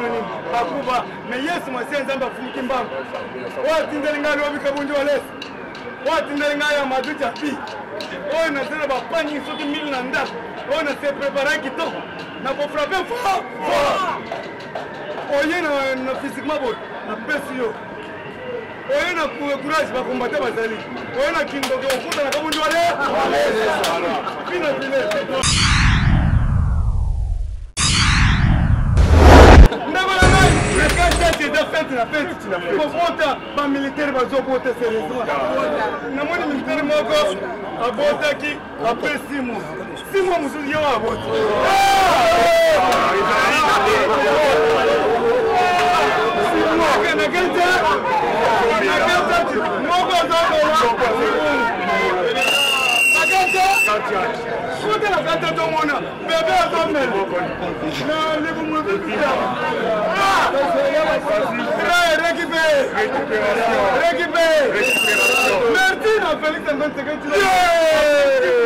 bino nini bakuba me Yesu Masiya Nzambe afumuki mbangu. Oyo atindeli ngai lobi Kabundi Walesa, oyo atindeli ngai ya Madrid ya pi, oyo naza na bapangi soki mili na ndako, oyo na se prepare kitoko na kofrape fort fort. Oye na physiquement boye napesi yo, oye na courage bakombate bazali, oye na kindoki okutana Kabundi Walesa fina file. Ndeko na ngai, lekatati eza fete na fete kobota. Bamilitaire bazobota serieusement. Namoni militaire moko abotaki après 6 mois, 6 mois mosusu ye oyo aboti. Nakatati moko azakola kota na kata tomona bebe azomela na libumu. Merci na Félix Antoine Tshisekedi.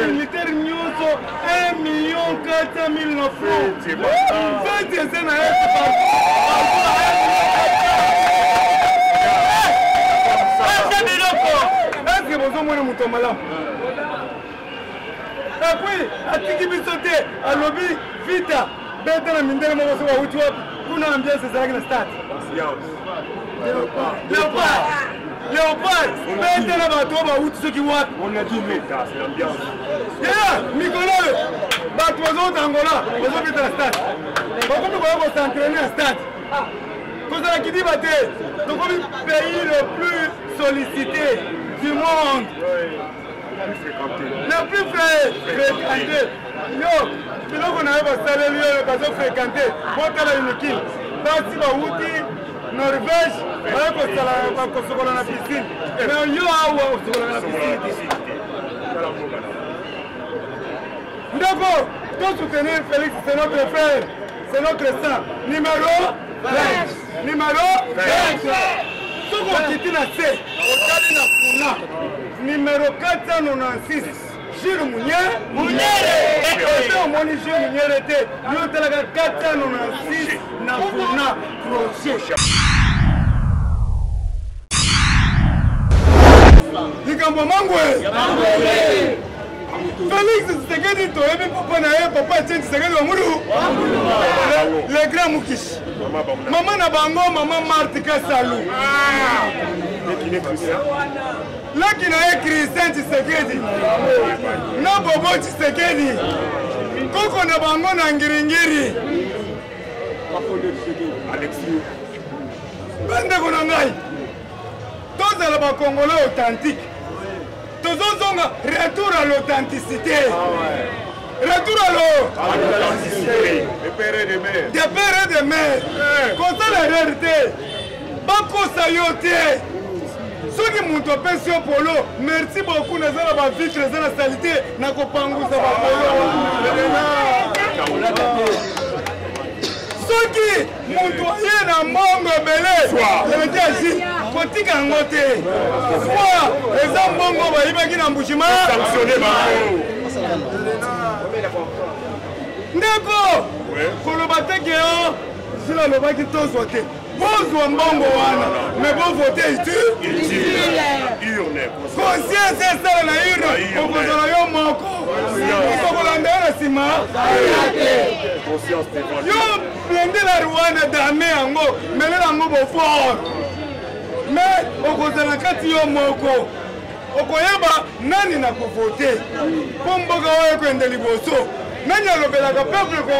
Militaire nyonso 1 million 400 000 na franc. Fête eza na ye. Est-ce que bozomona moto ya malamu? Et puis atiki biso te, alobi vita beta na mindele moko soki awuti wapi kuna. Ambiance ezalaki na stade Léopard, Léopard beta na bato oyo bawuti soki wapi. Mikolo oyo bato bazowuta Angola bazobeta na stade, bakomi koya kosentraine na stade. Kozala kidiba te, tokomi pays le plus sollicité du monde, le plus fréquenté. Yo biloko na yo basaleli oyo bazofréquente, botala Unikile, basi bawuti Norvège baye kosala kosokola na piscine, mais yo awa osokolaka na piscine te. Ndeko, tosoutenir Félix, c'est notre frère, c'est notre sang. Numéro 20, numéro 20. Soki okiti na se, otali na kuna numéro 496, Jules Munyere. Ete omoni Jules Munyere te, yo otalaka 496 na kuna crochet. Likambo mangwe Félix Tshisekedi, toyebi papa na ye, papa Etienne Tshisekedi wa Mulu, le grand Mukishi. Mama na bango, mama Marthe Kasalu, laki na ye Christian Tshisekedi na Bobo Tshisekedi, koko na bango na Ngiringiri. Bandeko na ngai, tozala bakongolais authentique, tozozonga retour à l'authenticité, retour à l'authenticité de père et de mère. Kosala erreur te, bakosa yo te. Soki moto apesi yo polo, merci beaucoup, naza na bavitre eza na salite, nakopangusa bapolo. Soki moto aye na mbongo ebele eleki asi, kotika yango te. Swa eza mbongo bayibaki na Mbushima. Ndeko, koloba te ke o sila alobaki tozwa te. Bozwa mbongo wana, me bovote utile. Conscience esala na urne, okozala yo moko, okokolanda yo na nsima. Yo blendela Rwanda, dame yango, melela yango bofort, me okozala kati yo moko, okoyeba nani na kovote mpo mboka oyo ekende liboso, nani alobelaka peuple ko.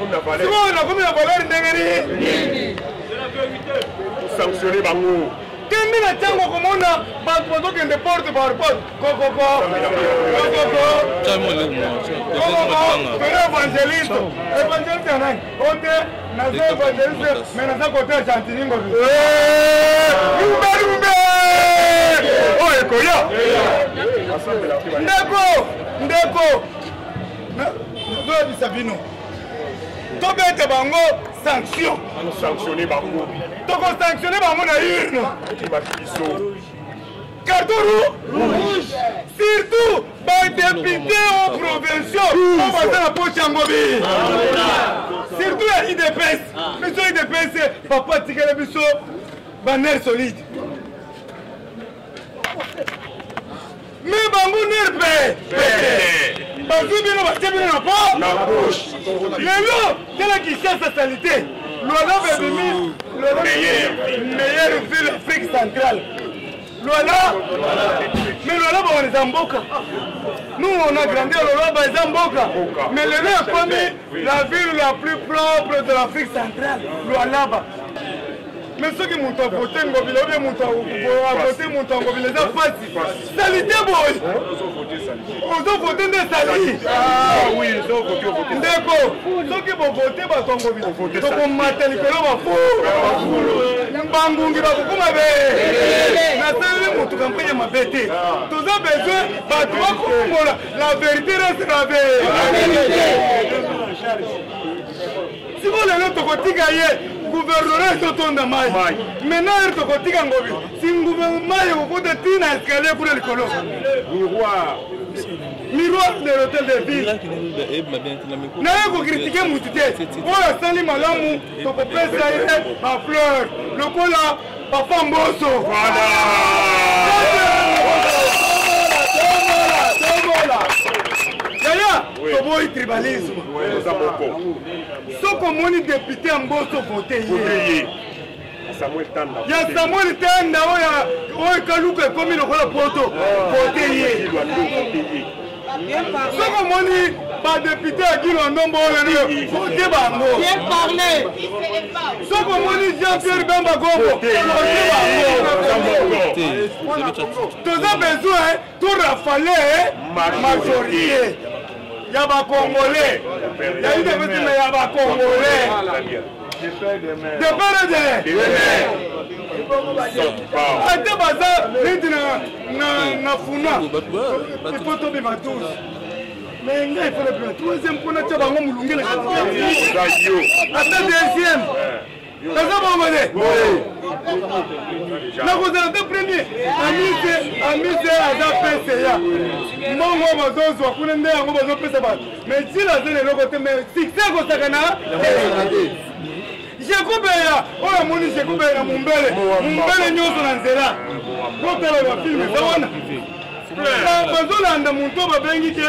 Sikoyo nakomi na valeur ndenge nini? Sanctionne bango. Kende na ntango okomona bato bazokende porte par porte, kokoko kokoko kokoko, tole évangéliste. Évangéliste ya nani? O te, naza évangéliste, mais naza kote ya Gentini Ngobi. Rumbe rumbe oyo ekoya. Ndeko, ndeko, nazoyebisa bino, tobete bango sanction, sanctionne bango. Tokosanctionne bango na urne, carton rouge, surtout badepute o provinciaux oyo baza na poche yango bi. Surtout ya UDPS. Biso UDPS, papa atikela biso baner solide. Me bango ner pe bazwi bino, batie bino na po lelo. Tala Kinshasa salite, Lualaba ebimi meilleure ville Afrique centrale. Luala, mais Lualaba wana eza mboka. Nous, on a grandi à Lualaba, eza mboka, mais lelo ekomi la ville la plus propre de l'Afrique centrale, Lualaba. Mais soki moto avote Ngobila obie moto avote moto ya Ngobila, eza pasi. Salite boye, ozovote nde sali. Ndeko, soki bovote bato ya Ngobila, tokomata likolo, bafu bangungi bakokoma be. Nasaleli moto campagne ya mabe te. Toza besoin bato bakombola. La vérité reste la vérité. Sikoyo lelo tokotika ye gouvernorat ezotonda mai. Maintenant ere tokotika Ngobi si mai ekokota ntina escalier kuna likolo, miroir de l'hôtel de ville. Naye kokritike mutu te. Oyo asali malamu, tokopesa ye bafleur lokola papa Mboso. Yaya, toboyi tribalisme. Soki omoni député ya Mboso, vote ye. Ya Samuel Tanda oyo kaluka ekomi lokola poto, vote ye. Soki omoni badéputé ya Gilwa Ndombo oyo, vote bango. Soki omoni Jean Pierre Bemba Gombo, vote bango. Toza besoin torafale majorité ya bacongolais ya UDPS, mais ya bacongolais de père de ata baza neti na funa, il faut tobima tous. Mais ngai il faut nabima troisième mpona tia bango molunge na katikati, ata deuxième eza bongo te. Nakozala te premier. Amise, Amise aza PCA. Mbongo bazozwa kuna nde yango bazopesa bato, mais Jila aza na eloko te. Mais succès ekosaka na Jekobeya oyo amoni Jekobeya na Mumbele, Mumbele nyonso na nzela. Botala bafilme eza wana, bazolanda moto babengi ke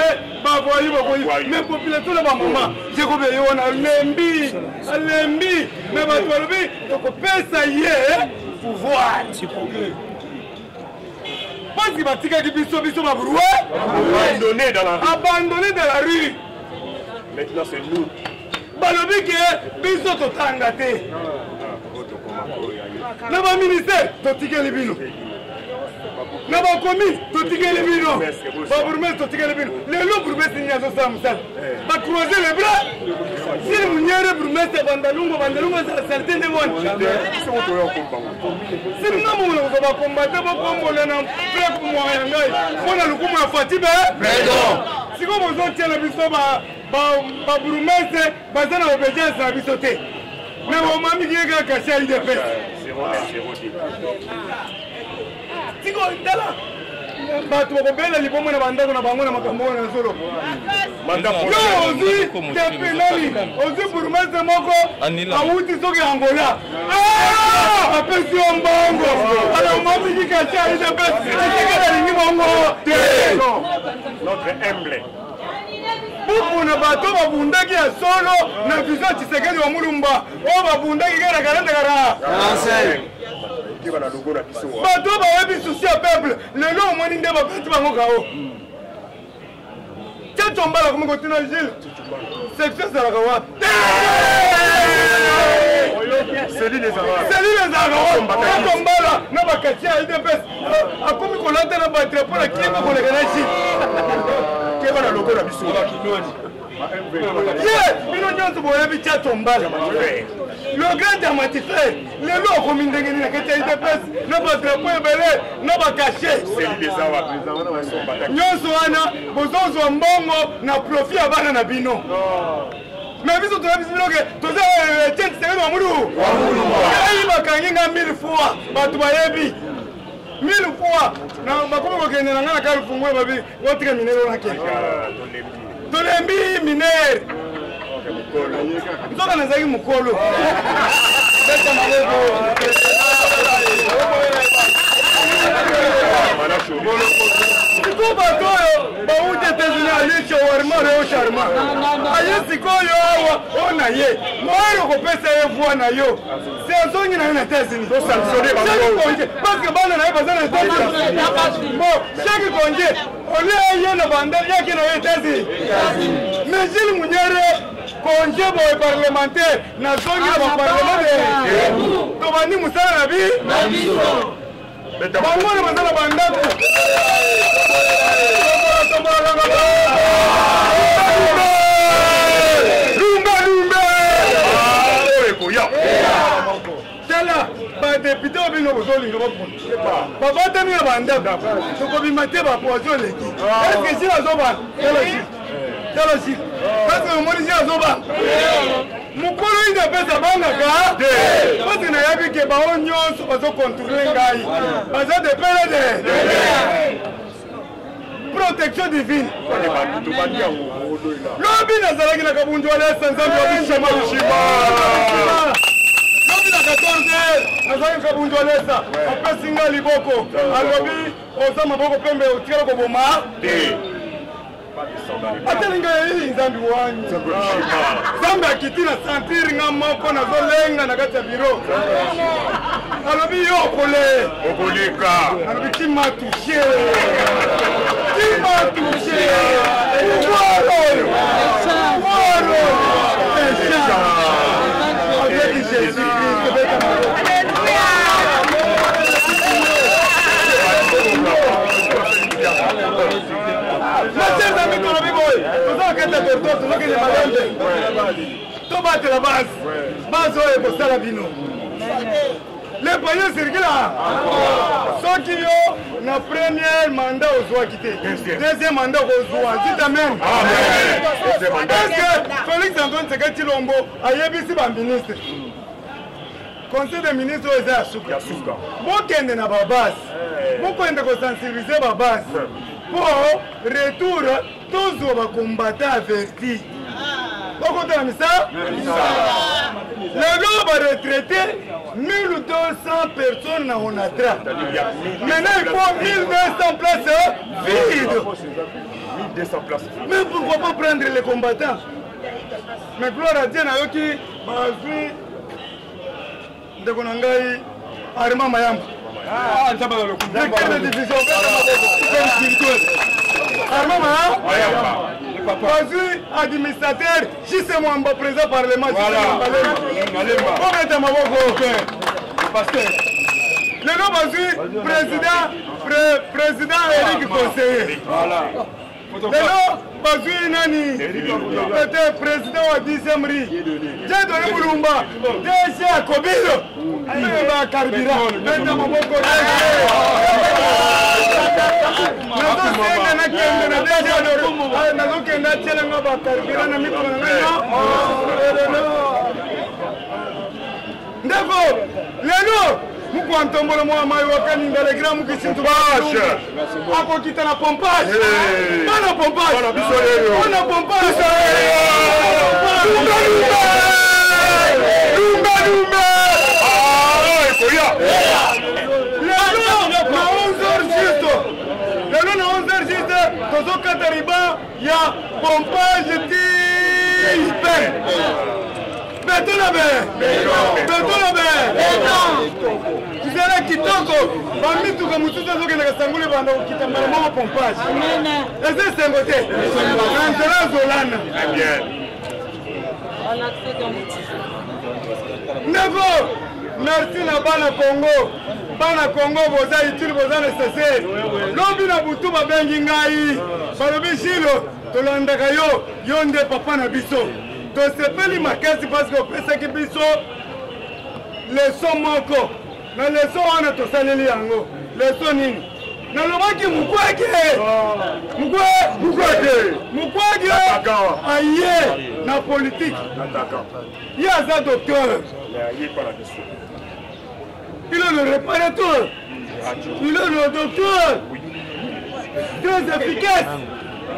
bavoyu bakoyi, mais population na bamama. Jekobeya ye wana alembi, alembi, mais bato balobi tokopesa ye pouvoir parce batikaki biso, biso babroué, abandonné dans la rue. Abandonné dans la rue. Maintenant c'est nous. Balobi ke biso totanga te na baministère, totikeli bino na bacommune, totikeli bino babourgmestre, totikeli bino. Lelo bourgmestre nini azosala mosala? Bacroise les bras. Sili Munyere, bourgmestre Bandalungu, Bandalungu ezala salite ndenge wana. Sininga mokolo kozwa bakombate, bokombola na frère mwaka ya ngai mpo na lokumu ya Fati be. Sikoyo bozotiela biso babourgmestre baza na obédience na biso te, mais bomamiki ye kaka cachet ya UDPS. Tiko tala, bato bakobela libomo na bandako na bango na makambo oyo na zolo. Yo ozwi tepelali, ozwi bourgmestre moko awuti soki Angola, apesi yo mbongo, alors momiki cachet ya UDPS etikala alingi bongo te. Notre humble Bopona bato babundaki ya solo na vision ya Tshisekedi wa Mulumba, oyo babundaki kaka na 40 kara, bato bayebi souci ya peuple. Lelo omoni nde babeti bango kao. Tchatcho Mbala komi kotina Gile, section ezalaka wapi? Selile ezalaka wapi? Tchatcho Mbala na bakati ya UDPS akomi kolata na badrapeau na kingo koleka na Gile. Keba na logo na biso. Ye bino nyonso boyebi Tchatcho Mbala, le grand diamantifère. Lelo akomi ndenge nini na kati ya UDPS na badrapeau ebele na bacachet nyonso wana? Bozozwa mbongo na profit ya bana na bino, mais biso toyebisi bino ke toza Etienne Tshisekedi wa Mulu. Ngai bakangi nga mille fois, bato bayebi mille fois bakomi kokende na ngai na kali fungola, babi otika minere wana, kende. Tolembi minere. Nzoka nazalaki mokolo. Beta maboko. Sikoyo bato oyo bauti Etats-Unis aye shawarma leo sharma aye sikoyo awa oyo na ye moyero kopesa ye voi na yo se azongi na ye na Etats-Unis chaque parce que bana na ye baza na Etats-Unis bon chaque congé olie ye na banda yaki na ye Etats-Unis mais Gilles Munyere congé boye parlementaire nazongi na baparlement de tobandi mosala na bi bango wana baza na bandako Lumba lumba! Oyo ekoya. Tala badepute oyo bino bozolinga bapona babatami na bandako tokobima te bapoison eleki eske si azobana tala si parce que omoni si azobana mokolo inde apesa bangaka parce que nayebi ke bango nyonso bazocontourne ngai baza de pere de protection divine lobi nazalaki na kabundu alesa nzambe wa bishima lobi na 14 heures nazalaki kabundu alesa apesi ngai liboko alobi oza maboko pembe otikala koboma atali ngai nzambe wani nzambe akiti na santire nga moko nazolenga na kati ya biro alobi yo okole okoleka alobi ti ma touche ti ma touche pouvoir oyo pouvoir oyo avec jésus christ beta Matière na mikolo biboye toza na kati ya territoire tozokende malembe tobatela base base oyo ekosala bino le panier circula soki yo na premier mandat ozwaki te deuxième mandat okozwa dit amen est-ce que Félix Antoine Tshisekedi Tshilombo ayebisi ba ministre conseil des ministres oyo eza ya suka bokende na babase bokende kosensibilize babase mpo retour tozwa bacombatant averti bokota na misala lelo baretraite 1200 personnes na onatra maintenant il faut 1200 places vides mais pourquoi pas prendre les combattants mais gloire à dieu nayoki bazwi ndeko na ngai arma mayamba ah, directeur de division arma mayamba bazwi administrateur jise mwamba président parlement obeta maboko lelo bazwi président président eric conseiller lelo bazwi nani ete président wa 10e ri jedone mulumba dg ya kobilo ba carburant beta maboko nazosenga nakende na dg nazokende atielanga ba carburant na mituka na ngai ndeko lelo mukwa ntombolo mwa mai wakaninga le grand mukisintu akokita na pompage bana pompage bana pompage lumbe lumbe ekoya lelo na 11 heures juste lelo na 11 heures juste tozokata riban ya pompage ti pe beton na be beton na be nzela kitoko bamituka mosusu ezokendaka sangula ebanda kokita mbala moko pompage eza esengo te na nzela azolana ndeko merci na bana congo bana congo boza utile boza necessaire lobi na butu babengi ngai balobi jilo tolandaka yo yo nde papa na biso tosepeli makasi parce que opesaki biso leson moko na leson wana tosaleli yango leson nini nalobaki mukwege mukwege mukwege aye na politike ye aza docteur il est le réparateur il est le docteur très efficace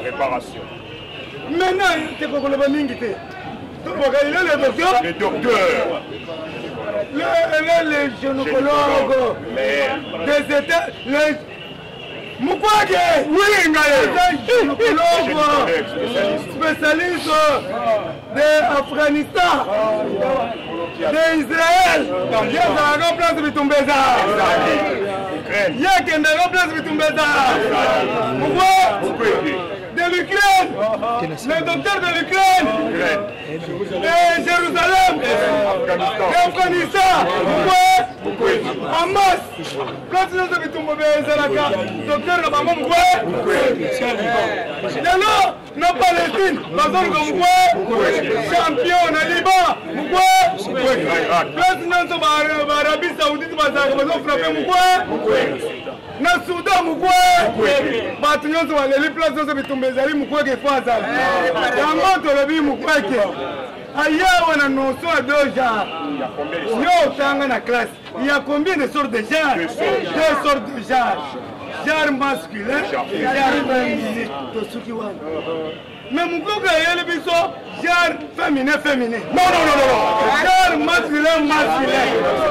réparation maintenant tekokoloba mingi te. Tolobaka il est le docteur. Le docteur. Le, le, le gynécologue. Des états. Les, Mukwege. Oui, ngai. Eza gynécologue spécialiste de Afghanistan, de Israël. Ye azalaka place bitumba eza. Ye akendaka place bitumba eza. Mukwege. De l'Ukraine. Le docteur de l'Ukraine. De Jérusalem. D'Afghanistan. Mukwege. Hamas. Place nyonso bitumba ezalaka docteur na bango Mukwege. Lelo na Palestine bazoluka Mukwege. Champion na Liban Mukwege. Place nyonso baarabie saoudite bazalaka bazofrappe Mukwege. Na Soudan Mukwege. Bato nyonso baleli place nyonso bitumba ezali Mukwege fo azala. Yango tolobi Mukwege ayawa na notion ya deux genres. Yo otanga na classe, il y a combien de sortes de genres? Deux sortes de genres. Genre masculin, genre féminin. Tosuki wana. Mais Mukwege ayeli biso genre féminin féminin. Non, non, non, non, non. Genre masculin masculin.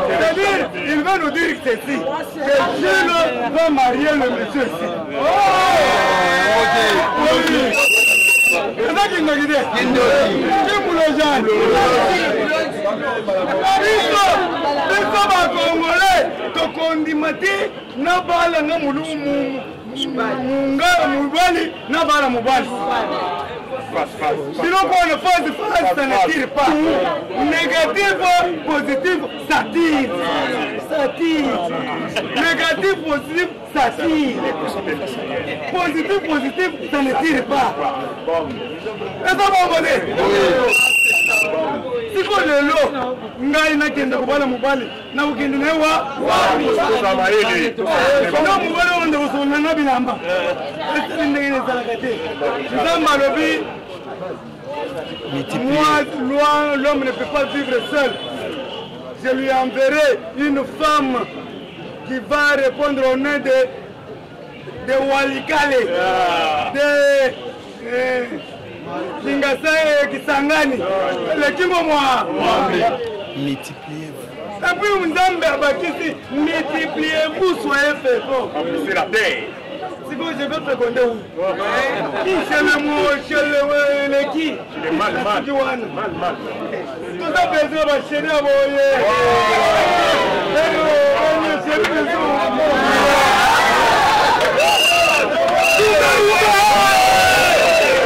C'est-à-dire, il veut nous dire ceci, que Jules va marier le monsieur ici. Oh! Oui. Eza kindoki te. Kimulojane. Biso, biso ba Congolais tokondima te na bala nga munga mobali na bala mobali. Biloko wana phase phase, ça ne tire pas. Négatif, positif, ça tire. Ça tire. Négatif, positif, ça tire. Positif, positif, ça ne tire pas. Eza bongo te. Sikoyo lelo ngai nakende kobala mobali, nakokende na ye wa na mobali oyo nde kosolola na bilamba esali ndenge ezalaka te. Nzambe alobi, moi, loin, l'homme ne peut pas vivre seul. Je lui enverrai une femme qui va répondre au nom de Walikale, de Kingasa, Kisangani, le Kimbo moi. Multipliez-vous. Et puis Nzambe abakisi, multipliez-vous, soyez féconds. C'est la terre. Sikoyo je vais féconder où? Qui? Chez le mo, chez le qui? Le mal, mal. Soki wana. Mal, mal. Toza besoin ba chéri ya boye. Chéri besoin.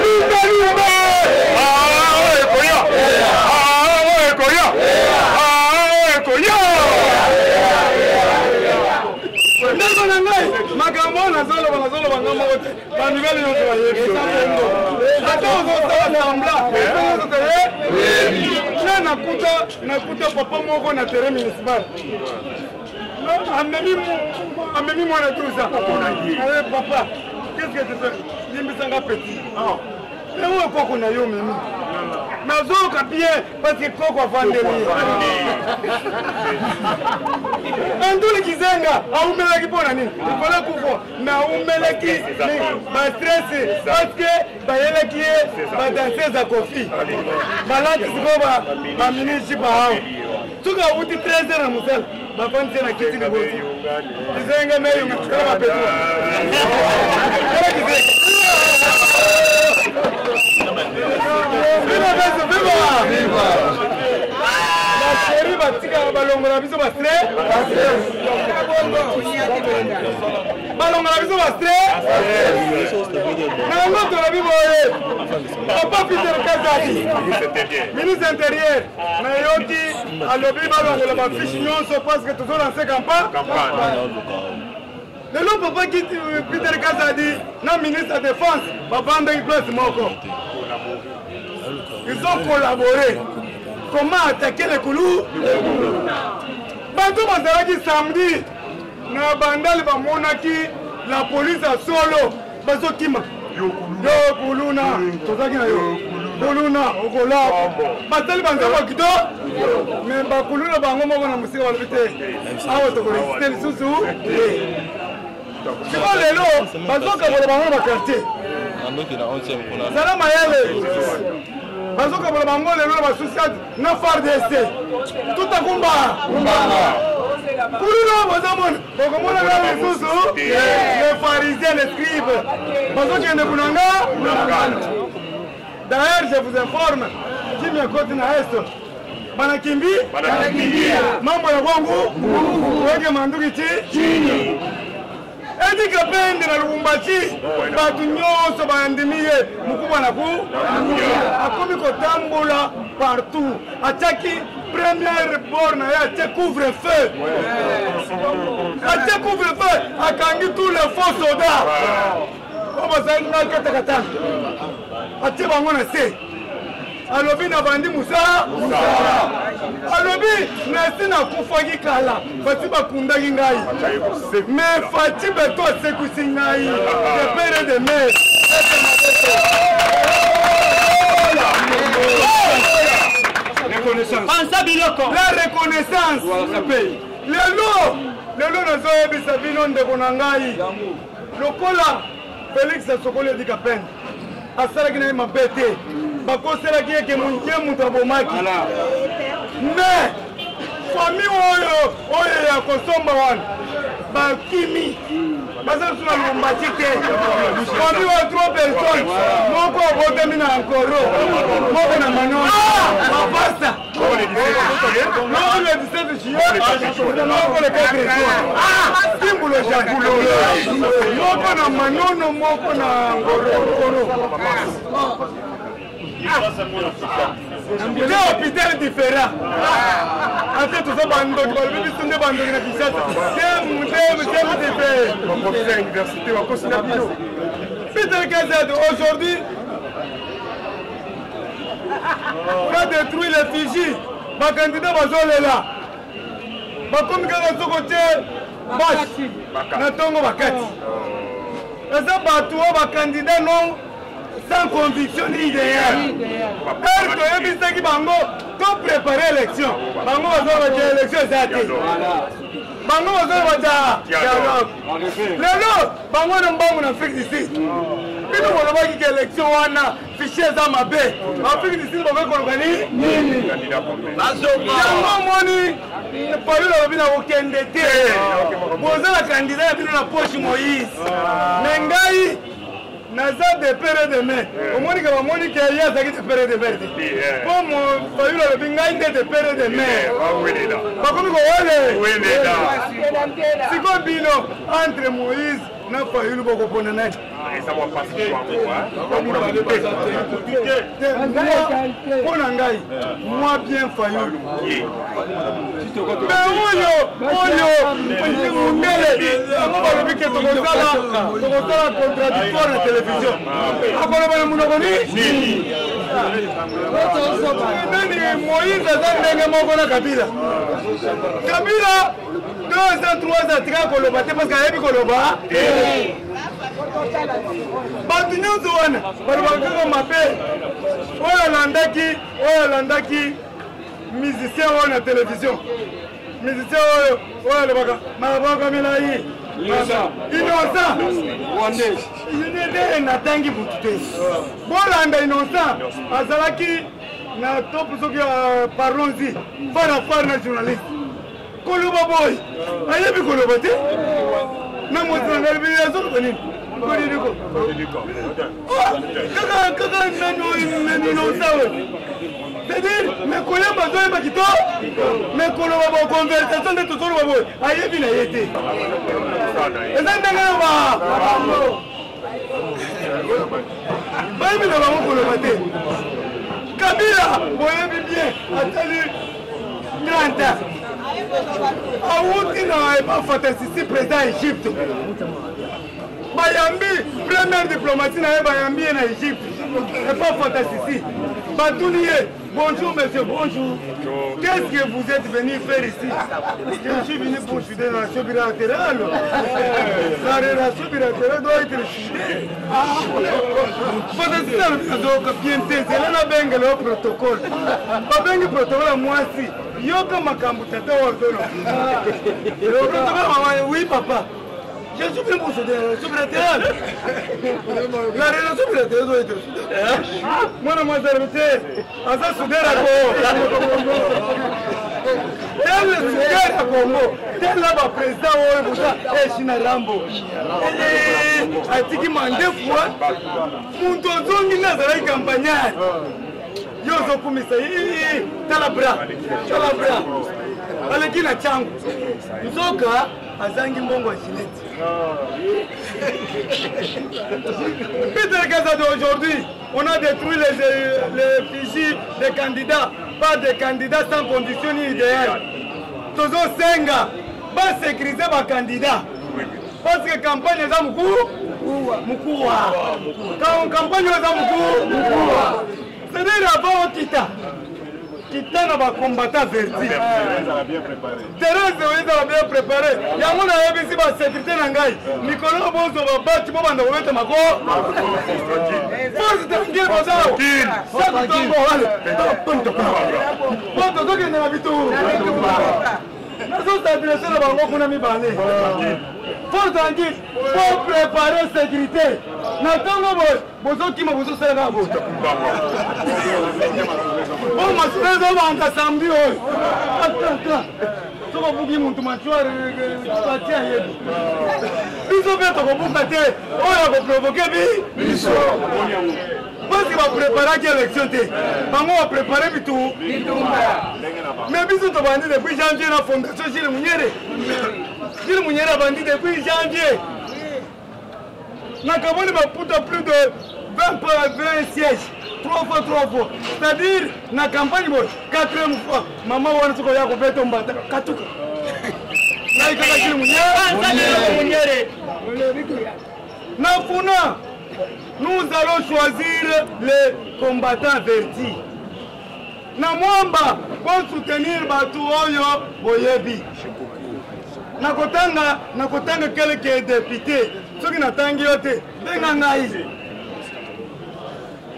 Lumba, lumba. Ah, oyo ekoya. Ah, oyo ekoya. Ah, oyo ekoya. Ndeko na ngai, makambo oyo nazoloba, nazoloba nga moko te, bamibali nyonso bayebi. Ata ozosala semblant, biso nyonso toyebi. Na nakuta papa moko na terrain municipal, amemi mwana 12 ans. Papa, qu'est-ce que tu fais? Limbisanga petit, ewo koko na yo memi nazoyoka bien parce que koko avandeli. Anduli Kizenga aumelaki mpo na nini? Ifale kufa, mais aumelaki bastress parce que bayelaki ye badanseuse ya Kofi, balati sikoyo baminisi bahawa. Soki awuti 13 heures na mosala, bafandisi ye na kiti liboso. Kizenga meyonga tala bapeto, tala Kizenga. Viva beso, viva! Basheri batikaka balongola biso bastre, balongola biso bastre na yango. Tolobi boye, papa Peter Kazadi, ministre intérieur, nayoki alobi balongola bafiche nyonso parce que tozolance campagne. Lelo papa Peter Kazadi na ministre ya défense bavandaki place moko, ils ont collaboré comment attaquer les kulu. Bato bazalaki samedi na Bandali, bamonaki la police ya solo bazokima. Yo kuluna, tozalaki na yo kuluna, okola basali banzambo ya kito, mais bakuluna bango moko na mosika balobi te, awa tokoresiste lisusu te. Siko lelo bazokabola bango na baquartier. Zala mayele. Bazokabola bango lelo na basociate na FARDC. Tutakumba. Kuluna bozomona bokomona nga lisusu les pharisiens, les scribes bazokende kunanga. D'ailleurs, je vous informe, kimia ekoti na Est, banakimbi mambo ya kwangu weke manduki ti chini. Eddy Kapend na Lubumbashi, bato nyonso bandimi ye mokubwa na ku akomi kotambola partout, atiaki première bord na ye, atie couvre feu, atie couvre feu, akangi tous les faux soldats oyo bazali na katakata, atie bango na se. Alobi na bandi mosala, alobi nasi nakufaki kala, basi bakundaki ngai, mais Fatshi Beto asekwisi ngai de père et de mère. Panza biloko. La reconnaissance. Lelo lelo nazoyebisa bino ndeko na ngai, lokola Félix asokoli Eddy Kapend, asalaki na ye mabe te, bakoselaki ye ke ye moto abomaki, mais famille oyo oyo ya kosomba wana bakimi, baza lisusu na Lubumbashi te. Famille oyo trois personnes, moko abotami na Ankoro, moko na Manono, bapasta moko le 17 juillet, moko le 4 juin, simbulo jean, moko na Manono, moko na Ngorokoro, deux hôpital différent. Ate toza bandoki, balobi biso nde bandoki na Kinshasa. Université bakosi na bino. Peter Kazad aujourd'hui va détruire les Fiji. Bakandida bazolela, bakomi kaka soko te bâche na ntongo bakati. Eza bato oyo bakandida non sans conviction ni idéal. Heure toyebisaki bango to préparer élection, bango bazoloba te élection eza te, bango bazoloba dialogue. Lelo bango na mbangu na Afrique du Sud, bino bolobaki ke élection wana fichier eza mabe, Afrique du Sud bakoki koloba nini? Yango omoni Fayulu alobi na kokende te, boza na candidat ya bino na poche Moïse, mais ngai naza de père et de mère. Omoni ke bamoni ke ye azalaki de père et de mère te, po Fayulu alobi ngai nde de père et de mère, bakomi kowele. Sikoyo bino entre Moïse na Fayulu bokopona nani? Mpo na ngai, moi bien Fayulu, mais oyo oyo mundele yango balobi ke tokosala contradictoire na télévision, akoloba na monoko nini? Nani? Moïse aza ndenge moko na Kabila. Kabila 2 ans, 3 ans atikaka koloba te, parce que ayebi koloba. Bato nyonso wana balobaka kaka mabe. Oyo alandaki musicien oyo na télévision, musicien oyo oyo alobaka maboko milai, Innocent nde natangi butu te, bolanda Innocent azalaki na top soki parlons-y fara fara na journaliste, koloba boy ayebi koloba te, na moto na ngai azoloba nini, kaka kaka nani Innocent oyo. C'est-à-dire, mais koyemba azoyemba kitoko, mais koloba bo conversation nde tozoloba boye ayebi na ye te. Eza ndenge na ba bayebi na bango koloba te. Kabila boyebi bien, atali 30 ans, awuti na epa Fatasisi, président Égypte, bayambi première diplomatie na ye, bayambi ye na Égypte epa Fatasisi, batuni ye: "Bonjour monsieur, bonjour, qu'est-ce que vous êtes venu faire ici?" "Je suis venu pour souder la relation bilatérale. La relation bilatérale doit être soudée." Fatasisi alobi: "Nazoyoka bien te, zela nabengela yo protocole." Babengi protocole ya mwasi: "Yoka makambo tata wazolo." Protocole mama: "Oui papa." Je suis venu pour souder la relation bilatérale. La relation bilatérale doit être soudée. Mwana mwasi alobi te, aza soudeur ya Congo. Tel soudeur ya Congo, tel na ba président oyo boza Echina Rambo. Atiki mandefu muntu azongi nde azalaki campagnard. Yo ozokumisa tala bra, tala bra. Aleki na changu. Nzoka azangi mbongo ya gilette. Peter Kazadi aujourd'hui, on a détruit les fichiers des candidats, pas des candidats sans condition ni idéal. Tozo senga, ba sécuriser ba candidats. Parce que campagne eza mukuu, mukuwa. Quand campagne eza mukuu, mukuwa. C'est-à-dire avant okita. Kita na ba combattant verti. Therese ezala bien préparé. Yango nayebisi ba sécurité na ngai. Mikolo bozo ba bati bo banda kobeta mako. Force tranquille boza. Chaque tongo wale. Po tozokende na bitu. Nazostabilise na bango kuna mibale. Force tranquille. Po préparer sécurité. Na ntongo boye bozokima bozosala kaka boye po masolo ezobanda samedi oyo atata soki obuki motu machware pati ayebi biso mpe tokobuka te oyo akoprovoke bi biso parce que bapreparaki élection te bango baprépare bitu mais biso tobandi depuis janvier na fondation gile munyere gile munyere abandi depuis janvier nakaboli maputa plus de 20 20 sièges 3 fois 3 fois c'est-à-dire na campagne boye quatrième fois mama wana soki oya kobeta mbata katuka ngai kaka jili munyere na kuna nous allons choisir les combattants avertis na mwamba bosoutenir bato oyo boyebi nakotanga nakotanga quelques député soki natangi yo te benga ngai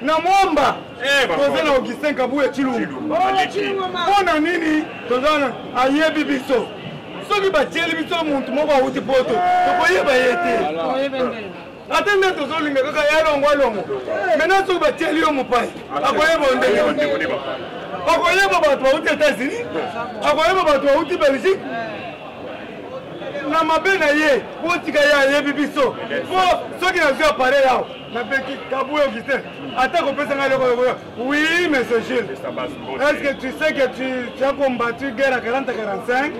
na mwamba eh, toza na augustin kabuya tshilumbu mpo na nini toza na ayebi biso soki batieli biso motu moko awuti poto tokoyeba ye te ata nde tozolinga kaka ya longo alongo maintenant soki batieli yo mopai akoyeba ndenge akoyeba bato bauti états-unis akoyeba bato bauti belgique na mabe na ye botika ye ayebi biso po soki nazwi appareil awa nabeki kabuya augustin ata kopesa ngai eloko yokoyo oui monsieur gilles est ce que tu sais que tu, tu as combattu guerre à 40 45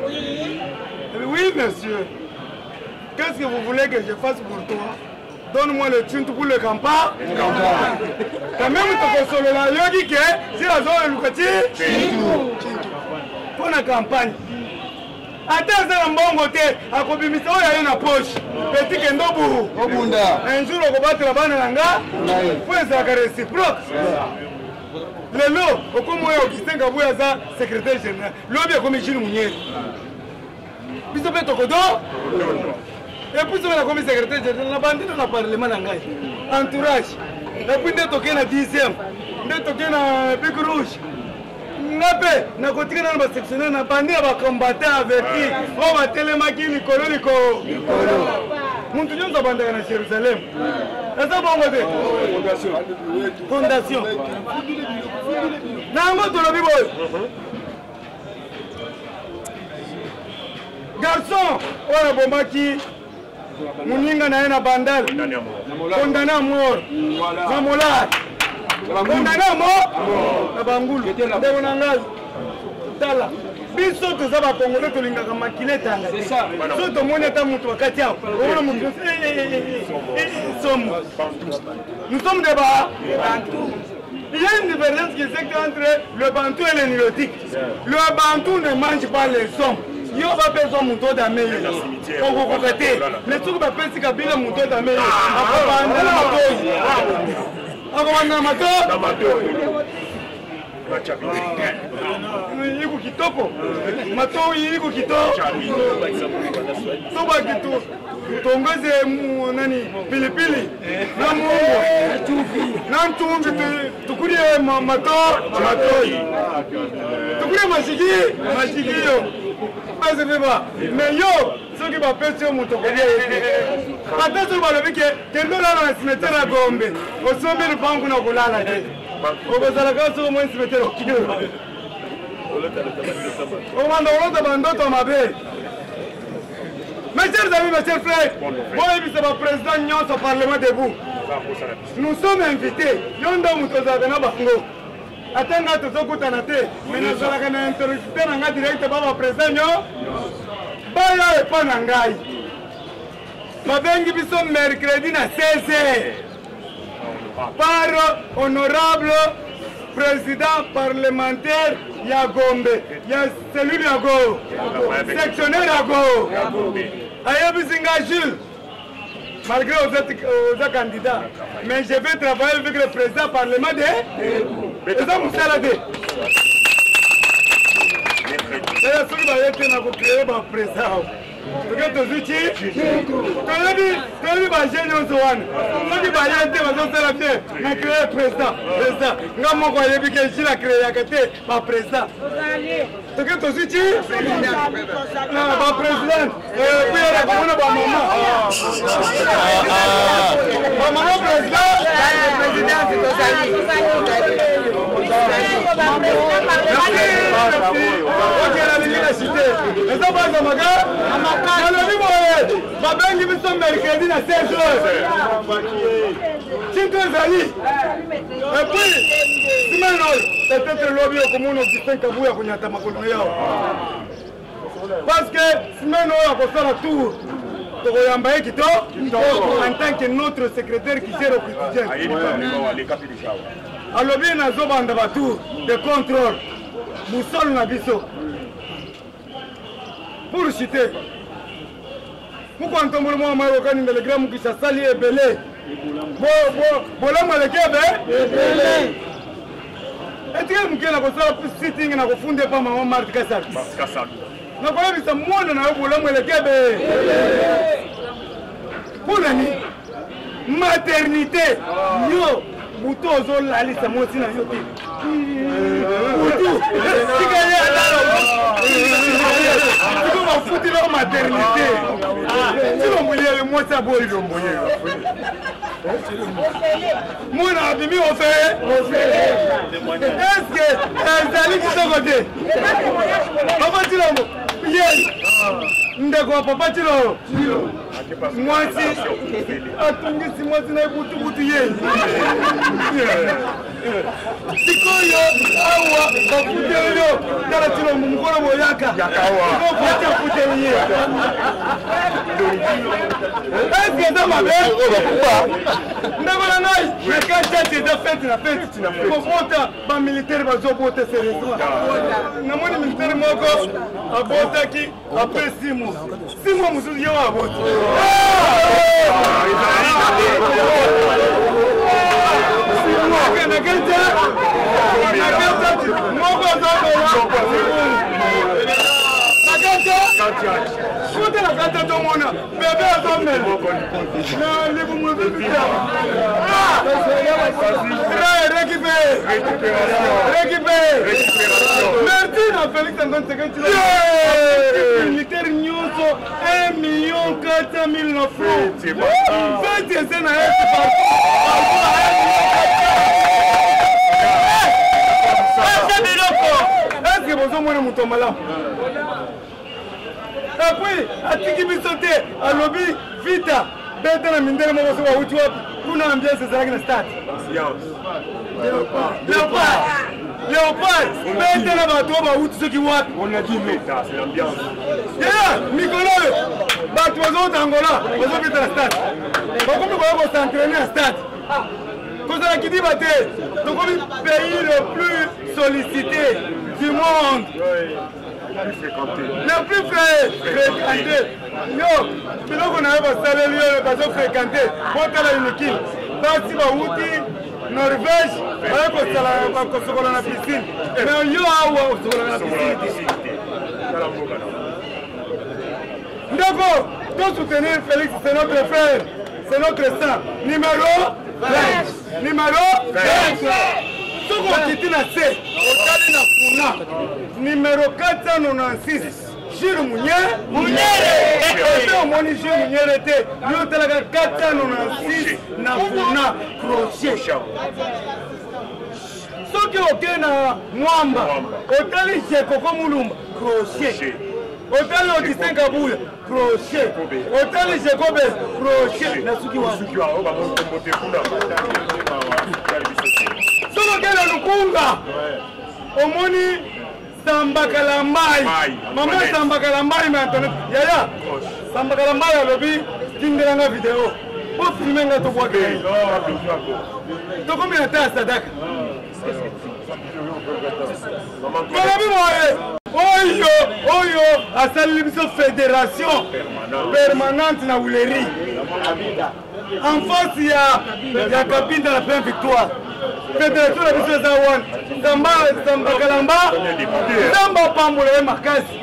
oui monsieur. Qu'est-ce que vous voulez que je fasse pour toi? Donne-moi le tune pour le campa. Quand même, tokosolola yoki ke si azoluka ti mpo na campagne ata aza na mbongo te akobimisa oyo aye na poche petit kendo buru obunda un jour okobatela bana na nga mpo ezalaka réciproque lelo okomi oyo augustin kabuya aza secrétaire général lobi akomi jules munyeri biso mpe tokodo epuis soki nakomi secrétaire général na bandi na parlement na ngai entourage epuis nde tokei na dixième nde tokei na bic rouge nga mpe nakotika nano basectionnaire na bandi ya bacombattant averti oyo batelemaki likolo likolo moto nyonso abandaka na jérusalem eza bongo te fondation na yango tolobi boye Garçon oyo abomaki moninga na ye na bandal condamné à mort na molar condamné à mort na bangulu ndeko na ngai tala biso toza bakongole tolingaka makila etanga te so tomoni ata moto wakati awa omona moto somo nous sommes des ba Il y a une différence qui existe entre le bantou et le nilotique. Le bantou ne mange pas les hommes. Yo bapesa moto odame ye okokoka te mais soki bapesi kabila moto odame ye akobanda na matoi akobanda na matoi iko kitoko matoi iko kitoko sobakitu tongeze nani pilipili na mungu na ntumbi tukulie mato matoi tukulie mashiki mashikiyo basi viva mais yo Soki bapesi yo moto okolia ye te. Ata soki balobi ke kende olala na cimetière ya Gombe, osombi lupangu kuna okolala te. Okozala kaka soki omoni cimetière okimi. Obanda kolota bandoto ya mabe. Mes chers amis, mes chers frères, boyebisa ba président nyonso parlement debout. Nous sommes invités. Yo nde moto ozalaka na bango. Ata nga tozokutana te, mais nazalaka na interlocuteur na nga direct ba ba président nyo. Baya epa na ngai. Babengi biso mercredi na 16h. Par honorable président parlementaire ya Gombe, ya cellule ya Go, sectionnaire ya Go. Ayebisi nga Jules, malgré oza candidat, mais je vais travailler avec le président parlement de eza mosala te. Soki baye te na kocreye baprésident toke tozwi ti toyebi toyebi baje nyonso wana soki baye te bazosala te na creye président président nga moko ayebi ke jile acreyaka te baprésident toke tozwi ti baprésident kuyela komona bamama bamama président. Ok, nalingi na cité eza baza maka nalobi boye babengi biso mercredi na 16 heures cinto ezali epuis semaine oyo peut-être lobi okomona Augustin Kabuya konyata makolo na yo parce que semaine oyo akosala tour tokoyamba ye kito en tant que notre secrétaire qui gère au quotidien. Alobi nazobanda batour de contrôle mosolo na biso pour citer mokwa ntombolo mwa mai okani ndelegra mokisa asali ebele bolamu aleki ebe etikali moke na kosala sitting na kofunda epa mama Marthe Kasal nakoyebisa mwana na yo bolamu eleki ebe mpo na nini maternité yo butu ozolalisa mwasi na yo te butu tika ye alala siko bafuti loko maternité tilomboye mwasi aboyi mwana abimi ofe eske ezali kitoko te papa Tilombo ye ndeko ya papa Tilombo mwasi atungisi mwasi na ye butubutu ye sikoyo awa bafuteli yo tala Tilombo mokolo boyaka sikoyo afuteli ye eske eza mabe ndeko na ngai na kati eza fete na fete kobota bamilitaire bazobota serieusement namoni militaire moko abotaki après 6 mois 6 mois mosusu ye oyo aboti nakati moko azobela nakati na kati tomona bebe azomela na libumu ezobita récupéré merci na Félix Antoine Tshisekedi militaire nyonso 1 million 400 000 na franc feti ese na ye biloko eske bozomona moto ya malamu epuis atiki biso te alobi vita beta na mindele moko soki bawuti wapi kuna ambiance ezalaki na stade Léopard Léopard beta na bato oyo bawuti soki wapi ye mikolo oyo bato bazowuta Angola bazobeta na stade bakomi koya kosentraine na stade kozala kidiba te tokomi pays le plus sollicité du monde, le plus fréquenté. Yo biloko na yo basaleli yo bazofréquente botala unikile basi bawuti Norvège baye kosala bakosokola na piscine mais yo awa osokolaka na piscine te. Ndeko to soutenir Félix, c'est notre frère, c'est notre sang. Numéro 20, numéro 20. Soki okiti na se otali na kuna numéro 496. Jules Munye Munyere. Ata omoni Jules Munyere te, yo otalaka 496 na Funa crochet. Soki oke na Mwamba, otali Jekoko Mulumba crochet. Otali Augustin Kabuya crochet. Otali Jacobe crochet. Nasuki wana. Soki oke na Lukunga, omoni Samba Kalambayi, mama Samba Kalambayi ma Antoinette yaya Samba Kalambayi alobi tindela nga video bo filme nga tobwaka ye tokomi na ta ya sadaka tolobi boye oyo oyo asaleli biso fédération permanente na wuleri en face ya ya Kabinda na plein victoire fédération na biso eza wana samba samba kalamba nzambe apambola ye makasi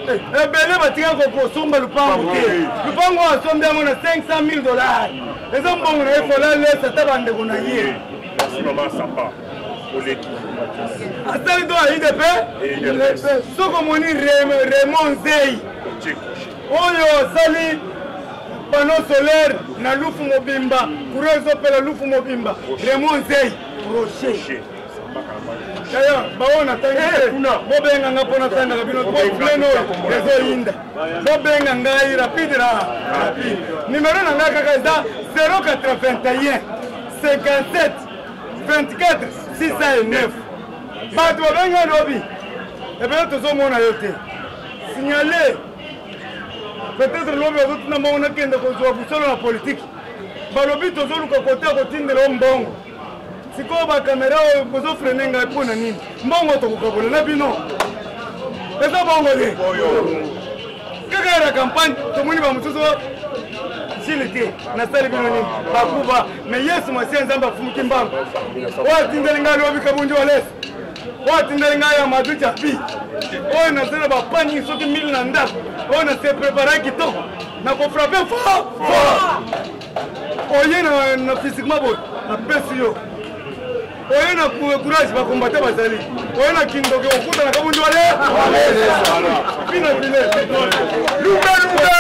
ebele batika kosomba lupango te lupango oyo asombi yango na 500 000 dollars eza mbongo na ye fola lesa ata bandeko na ye asali to ya idp soki omoni raymond zei oyo asali panneau solaire na lufu mobimba courant ezopela lufu mobimba Raymond Nzey Rocher d'ailleurs baoyo natangi te bobenga nga mpo natangaka bino po plene oyo ezoyinda bobenga ngai rapide ra rapide numero na ngai kaka eza 081 57 24 609 bato babenga lobi ebele tozomona yo te signale peut-être lobi bazotuna mbongo nakende kozwa busolo na politike balobi tozoluka kote ya kotindela yo mbongo sikoyo bakamera oyo bozofrene ngai mpo na nini mbongo tokokabola na bino eza bongo te kaka na campagne tomoni bamosusu jile te nasali bino nini bakuba me yesu masiya nzambe afumuki mbangu oyo atindeli ngai lobi kabundi walesi oyo atindeli ngai ya madu japi oyo naza na bapani soki mile na ndako oyo na se prepare kitoko na kofrape fort fort oye na physiquement boye napesi yo oye na courage bakombate bazali oye na kindoki okutanaka bundu wale fina file lumbe lumbe.